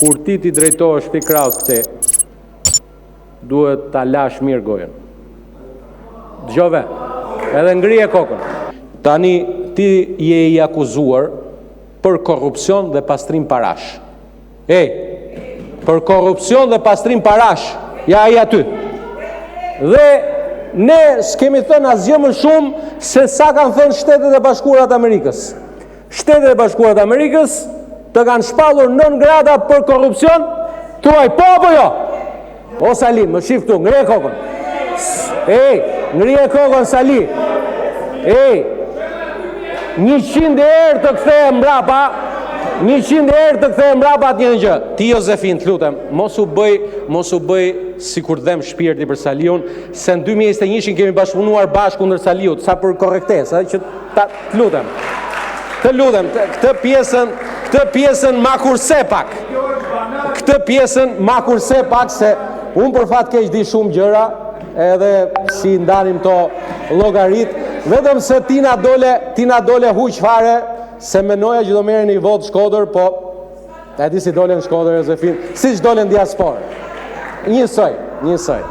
Kur ti t'i drejtohesh këtij krahut këtej, duhet ta lash mirë gojën. Dëgjove? Edhe ngrije kokën. Tani ti je i akuzuar për korrupsion dhe pastrim parash. Ej, për korrupsion dhe pastrim parash. Ja ai aty. Dhe ne s'kemi thënë asgjë më shumë se sa kanë thënë Shtetet e Bashkuara të Amerikës. Shtetet e Bashkuara të Amerikës të kanë shpallur non grata për korrupsion, thuaj po apo jo? O Sali, më shif këtu, ngrije kokën. Ej, ngrije kokën Sali. Ej, 100 herë të kthehem mbrapa, 100 herë të kthehem mbrapa atë një gjë. Ti Jozefin, të lutem, mos u bëj, mos u bëj sikur të dhem shpirti për Saliun, se në 2021-shin kemi bashkëpunuar bashkë kundër Saliut, sa për korrektesë, ë, që ta të lutem. Të lutem, këtë pjesën, këtë pjesën ma kurse pak. Këtë pjesën ma kurse pak se unë për fat keq di shumë gjëra, edhe si ndanim to llogarit, vetëm se ti na dole, ti na dole huq fare, se menoja që do merrni një votë Shkodër, po e di si dole në Shkodër, Jozefin, siç dole në diasporë. Njësoj, njësoj.